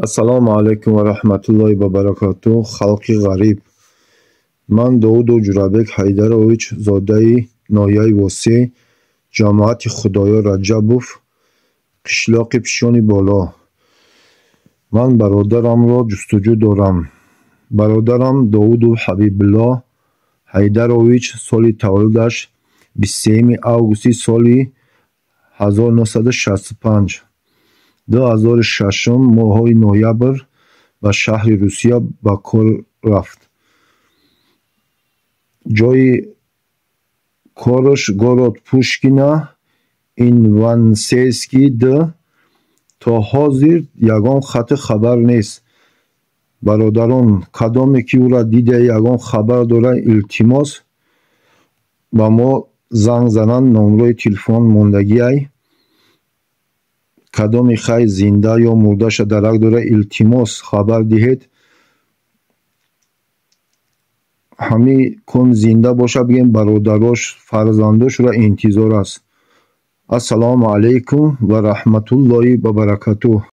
Ассалому алайкум ва раҳматуллоҳи ва баракатуҳ, халқи ғариб. Ман Довудов Ҷурабек Ҳайдарович, зодаи ноҳияи Восеъ, ҷамоати Худоёр Раҷабов, қишлоқи Пишони Боло. Ман бародарамро ҷустуҷӯ дорам. Бародарам Довудов Ҳабибулло Ҳайдарович, соли таваллудаш 23 августи соли 1965, 2006 моҳҳои ноябр ба шаҳри Русия ба кор рафт. Ҷойи кораш город Пушкино, Ивансевский д. То ҳозир ягон хати хабар нест. Бародарон, кадоме ки ӯро дида, ягон хабар дорад, илтимос, ба мо занг зананд, номрои телефон мондагиай. Кадоме хай зинда ё мурдаша дарак дорад, илтимос, хабар диҳед. Ҳамин кун зинда боша, бигем, бародарош, фарзандош ӯро интизор аст. Ассалому алайкум ва раҳматуллоҳи ва баракатуҳ.